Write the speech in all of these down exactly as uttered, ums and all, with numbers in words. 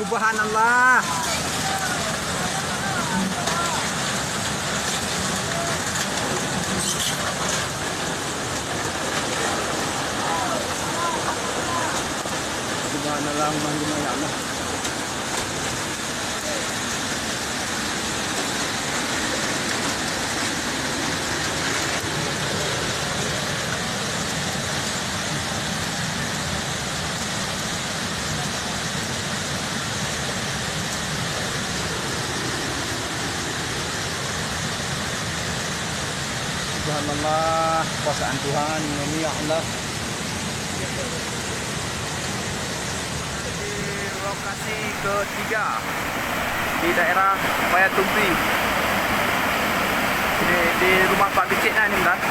Subhanallah. Subhanallah, Allahumma ya Allah. Subhanallah, kuasaan Tuhan, ya Allah. Di lokasi ketiga di daerah Payatumbi, di, di rumah Pak Becik nah ni, Bang.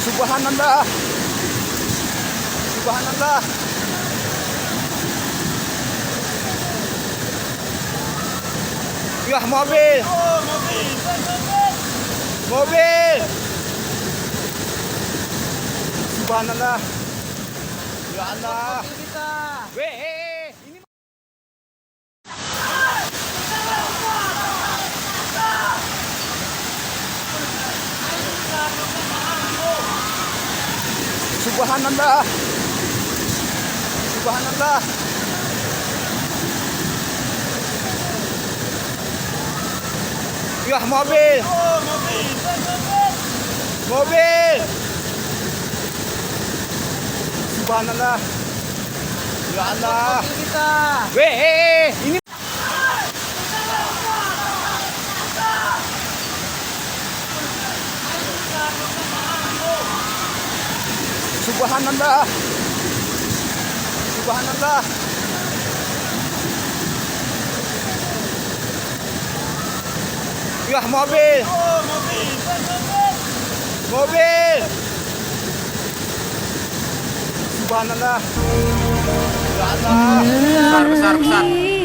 Subhanallah. Subhanallah. Yah, mobil. Mobil. Subhanallah. Ya Allah. Weh, eh, eh. Subhanallah. Subhanallah. Yah, mobil. Mobil. Subhanallah. Ya Allah. Weh, eh, eh, ini. Subhanallah. Subhanallah. Yah, mobil. Mobil. Subhanallah. Ya Allah. Besar, besar, besar.